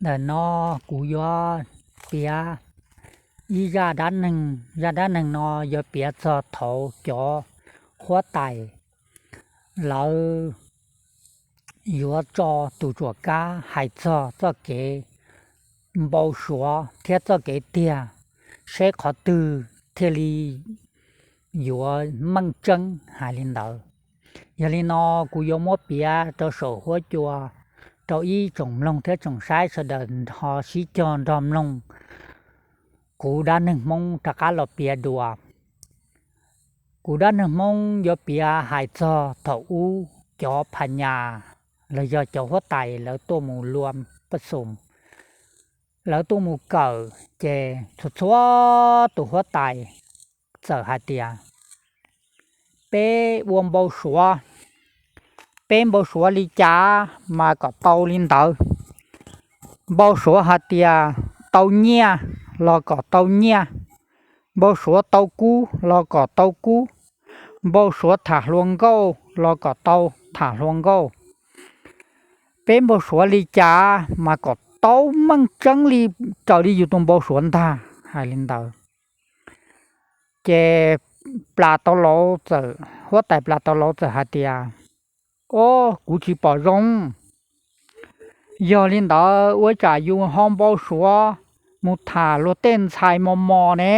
Ntawm no kuv yuav piav ib zaj dab neeg. Zaj dab neeg no yuav piav txog thaum cov huab tais lawv yuav tso tus tsuam kab hais txog txoj kev npau suav thiab txoj kev tiag, seb qhov twg thiaj li yuav meej tseeb hais li ntawd. Yog li no kuv yuav muab piav rau saum huab cua rau ib tsoom mloog thiab tsoom saib sawv daws ho sib cog nrog mloog kuv dab neeg Hmoob rov qab los piav dua. Kuv dab neeg Hmoob yuav piav hais txog thaum ub cov pha nyas los yog cov huab tais lawv tuaj mus lua paj xum, lawv tuaj mus kawm ces txhua txhua tus huab tais txawm hais tias, peb ua npau suav, peb npau suav li cas mas kom tau li ntawd. Npau suav hais tias tau nyiaj los kom tau nyiaj, npau suav tau kub los kom tau kub, npau suav tham hluas nkauj los kom tau tham hluas nkauj. Peb npau suav li cas mas kom tau meej tseeb li raws li yus tus npau suav ntag, hais li ntawd. Ces plas tau lauv txawm, huab tais plas tau lauv txawm hais tias, o, kuv tsis pom zoo. Yog li ntawd ua tsam yus ho npau suav mus tham luag tej ntxhais mos mos ne,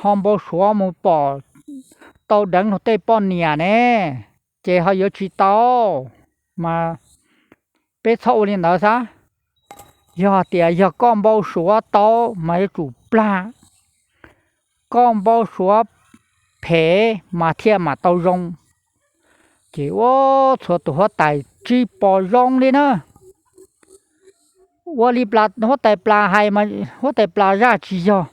ho npau suav mus pom tau deev luag tej poj niam ne, ces ho yuav tsis tau. Mas peb txhob ua li ntawd xav. Yog tias yog koj npau suav tau mas yuav tsum plag, koj npau suav phem mas thiaj mam tau zoo. Ces ua txhua tus huab tais tsis pom zoo li na. Ua li huab tais plas hais mas huab tais plas zaj tsis yog,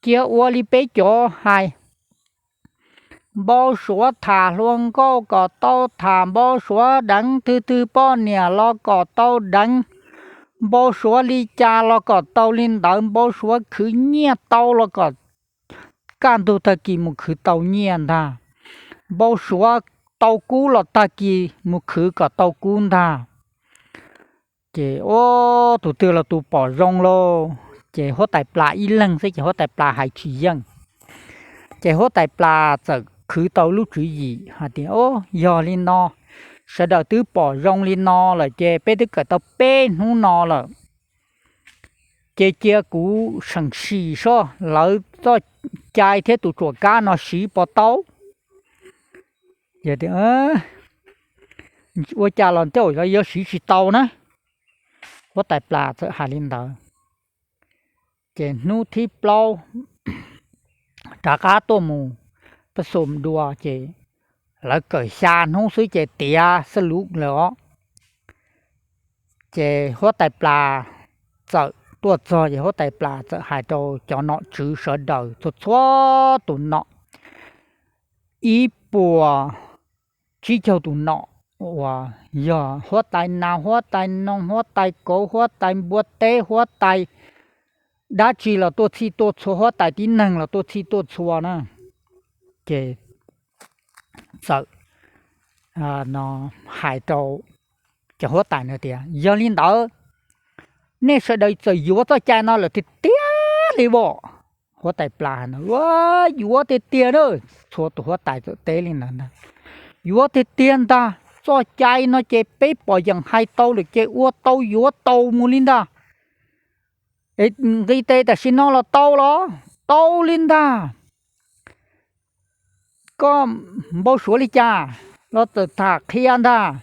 cia ua li peb cov hais. Npau suav tham hluas nkauj kom tau tham, npau suav deev twg twg poj niam los kom tau deev, npau suav li cas los kom tau li ntawd, npau suav khwv nyiaj tau los kom kaj ntug tag kis mus khwv tau nyiaj ntag, npau suav tau kub los tag kis mus khwv kom tau kub ntag. Ces ua tus twg los tus pom zoo lauj, ces huab tais plas ib leeg xwb ces huab tais plas hais tsis yeej. Ces huab tais plas txawm khwv tau lub tswv yim hais tias, o, yog li no, sawv daws twb pom zoo li no lawm ces peb twb kawm tau peb hnub no lawm, ces cia kuv seem sim seb lawv txoj cai thiab tus tsuam kab no siv puas tau. Ua cas los tej zaum yuav siv tsis tau na. Huab tais plas txawm hais li ntawd. Ces hnub thib plaub rov qab tuaj mus paj xum dua ces lawv kawm xya hnub xwb ces tiav xab lub lawm os. Ces huab tais plas txawm tuaj txog ces huab tais plas txawm hais rau cov nom tswv sawv daws txhua txhua tus nom, ib puas tsib caug tus nom uas yog huab tais nas, huab tais noog, huab tais kauv, huab tais npua teb, huab tais dab tsi los tuaj txhij tuaj txhua, huab tais tib neeg los tuaj txhij tuaj txhua na. Ces txawm hais rau cov huab tais no tias, yog li ntawd, nej sawv daws txawm yuav txoj cai no lawm tiag tiag li as? Huab tais plas, yuav tiag tiag na. Txhua tus huab tais txawm teb li ntawd ntag. Yuav tiag tiag ntag, txoj cai no ces peb pom yeem hais tau lawm ces ua tau yuav tau mus li ntag. Nqis tes tam sim no los tau los? Tau li ntag. Koj npau suav li cas los txawm tham qhia ntag.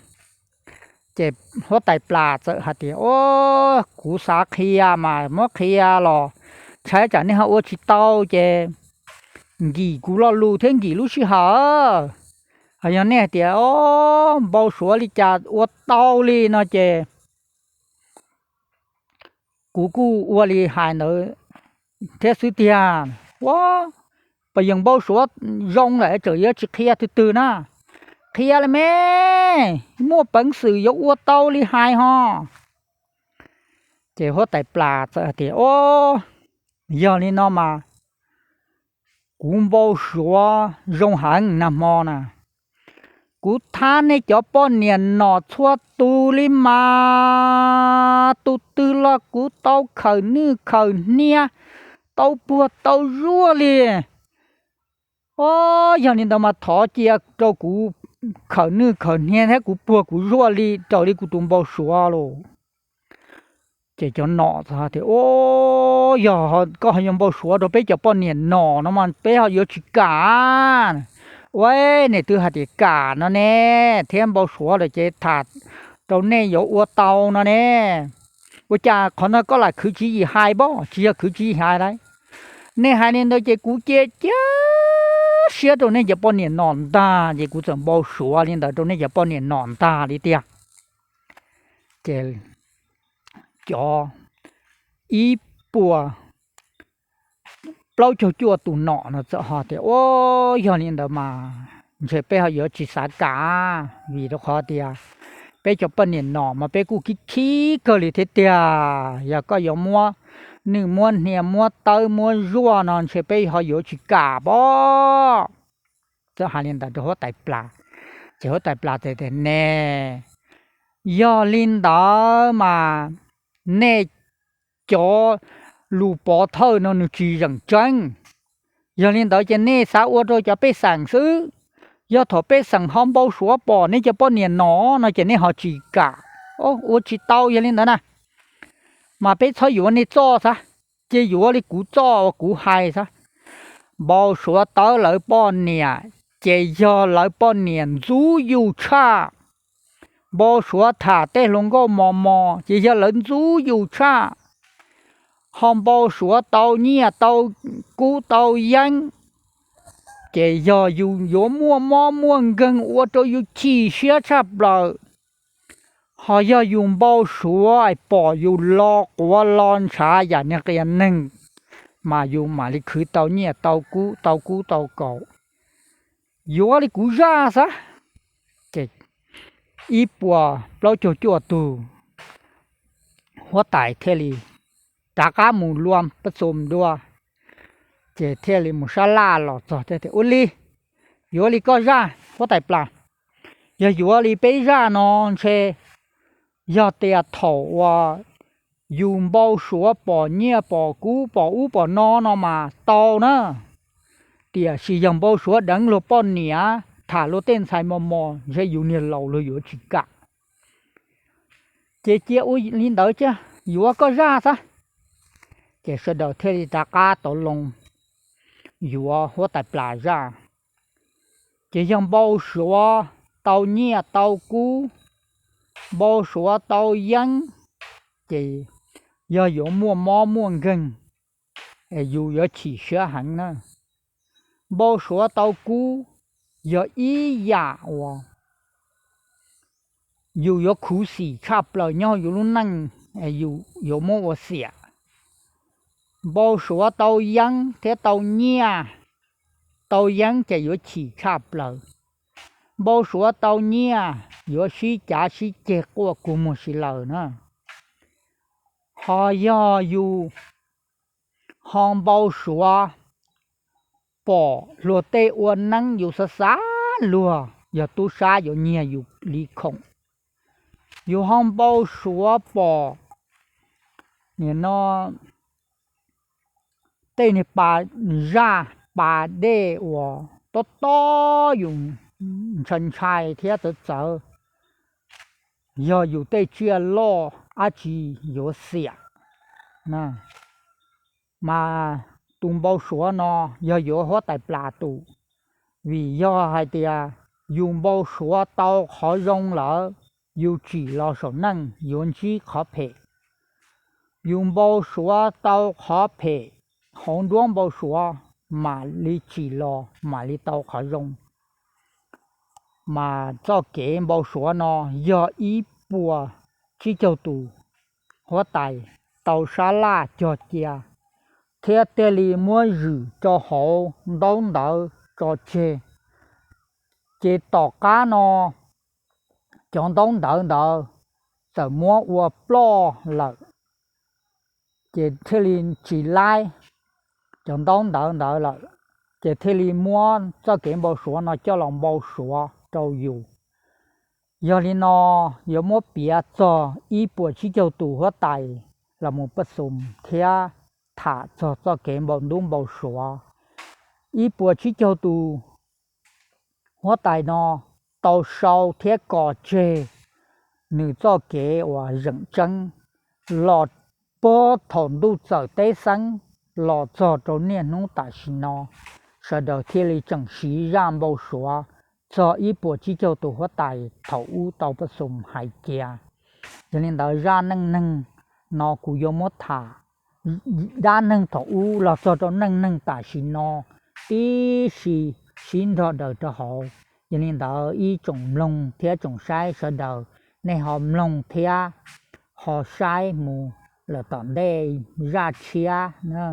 Ces huab tais plas txawm hais tias, o, kuv xav qhia mas muab qhia los ntshai tsam nej ho ua tsis tau ces nkim kuv lo lus thiab nkim lub sij hawm. Ho yog nej hais tias, o, npau suav li cas ua tau li no ces kuv kuj ua li hais ntawd thiab xwb tiag. Ua, pom yeem npau suav zoo lawm tseem yuav tsis qhia twg twg na? Qhia li me, muaj peev xwm yuav ua tau li hais ho. Ces huab tais plas txawm hais tias, o, yog li no mas kuv npau suav zoo heev nag hmo na. Kuv thab nej cov poj niam nom txhua tus li mas, tus twg los kuv tau khawm nwj khawm hnia, tau puag tau zuaj li. Os, yog li ntawd mas thov cia rau kuv khawm nwj khawm hnia thiab kuv puag kuv zuaj li raws li kuv tus npau suav lauj. Ces cov nom tias, Os, yog koj ho yuav npau suav rau peb cov poj niam nom no mas peb ho yuav tsis kam. Ua, nej twb hais tias kam no ne, thiab npau suav lawm ces tham rau nej yuav ua tau no ne. Ua cas qhov no koj lam khwv tswv yim hais pob? Tsis yog khwv tswv yim hais lauj. Nej hais li ntawd ces kuv cia cia siab rau nej cov poj niam nom ntag, ces kuv txawm npau suav li ntawd rau nej cov poj niam nom ntag li tiag. Ces cov ib puas plaub caug cuaj tus nom no txawm ho tias, Os, yog li ntawd mas ntshe peb ho yuav tsis xav kam, vim rau qhov tias peb cov poj niam nom mas peb kuj khib khib kawg li thiab tiag. Yog koj yuav muab nwj muab hnia muab tawb muab zuaj no ntshe peb ho yuav tsis kam pob. Txawm hais li ntawd rau huab tais plas, ces huab tais plas teb tias, Ne, yog li ntawd mas nej cov lus pov thawj no nws tsis zeem tseeb. Yog li ntawd ces nej xav ua rau cov pej xeem xwb. Yog thaum pej xeem ho npau suav pom nej cov poj niam nom no ces nej ho tsis kam. Ua tsis tau, yog li ntawd na, mas peb txhob yuav nej txoj xav, ces yuav li kuv txoj uas kuv hais xav. Npau suav tawb lawv poj niam, ces yog lawv poj niam ntxub yus tshaj. Npau suav tham tej hluas nkauj mos mos, ces yog lawv ntxub yus tshaj. Ho npau suav tau nyiaj tau kub tau yeeb, ces yog yus yuav muaj mob muaj nkeeg ua rau yus chim siab tshaj plaws. Ho yog yus npau suav pom yus lo quav lo ntshav yam niag qias neeg, mas yus mam li khwv tau nyiaj tau kub tau kub tau kaus. Yuav li kuv zaj xav. Ces ib puas plaub caug cuaj tus huab tais thiaj li rov qab mus lua pab txus dua, ces thiaj li mus sab laj los txog thiab tias, Ua li, yuav li koj zaj huab tais plas. Yog yuav li peb zaj no ntshe yog tias thaum uas yus npau suav pom nyiaj pom kub pom ub pom no no mas tau na. Tiam sis yog npau suav deev luag poj niam, tham luag tej ntxhais mos mos, ntshe yus niag laus luag yuav tsis kam. Ces cia ua li ntawd thiab, yuav koj zaj xav. Ces sawv daws thiaj li rov qab tau loo yuav huab tais plas zaj. Ces yog npau suav tau nyiaj tau kub, npau suav tau yeeb, ces yog yuav muaj mob muaj nkeeg, yus yuav chim siab heev na. Npau suav tau kub yog ib yam uas yus yuav khuv xim tshaj plaws nyob yus lub neej, yus yuav muab ua xiam. Npau suav tau yeeb thiab tau nyiaj, tau yeeb ces yuav chim tshaj plaws. Npau suav tau nyiaj yuav sib cav sib ceg quaj kua muag si lawm na. Ho yog yus ho npau suav pom luag tej ua neeb yus xav xav luag, yog tub sab yuav nyiag yus li khoom. Yus ho npau suav pom nim no tej niag pas zaj pas dej uas tob tob yus ntshai ntshai thiab txawv txawv, yog yus tej tsiaj loj dab tsi yuav xiam na. Mas tus npau suav no yog yuav huab tais plas tus, vim yog hais tias yus npau suav tau qhov zoo lawm, yus tsim los saum neej yuav ntsib qhov phem. Yus npau suav tau qhov phem hauv nruab npau suav mam li tsim los mam li tau qhov zoo. Mas txoj kev npau suav no yog ib puas tsib caug tus huab tais tau sab laj cog cia, thiab thiaj li muab zwm rau hauv ntaub ntawv tso tseg. Ces tom qab no cov ntaub ntawv ntawd txawm muab ua ploj lawm, ces thiaj li tsis laib cov ntaub ntawv ntawd lawm, ces thiaj li muab txoj kev npau suav no coj los npau suav rau yus. Yog li no, yuav muab piav txog ib puas tsib caug tus huab tais los mus pab xum thiab tham txog txoj kev npau ntub npau suav. Ib puas tsib caug tus huab tais no tau sau thiab kos tseg nws txoj kev uas zeem tseeb los puag thaum ntuj txawm teb xeeb los txog rau niaj hnub tam sim no, sawv daws thiaj li tseem siv zaj npau suav txog ib puas tsib caug tus huab tais thaum ub tau pab xum hais cia. Yog li ntawd, zaj neej neeg no kuv yuav muab tham dab neeg thaum ub los txog rau neej neeg tam sim no tib si sib nrog daws rau hauv. Yog li ntawd, ib tsoom mloog thiab tsoom saib sawv daws, nej ho mloog thiab ho saib mus lawm tom ntej zaj tshiab na.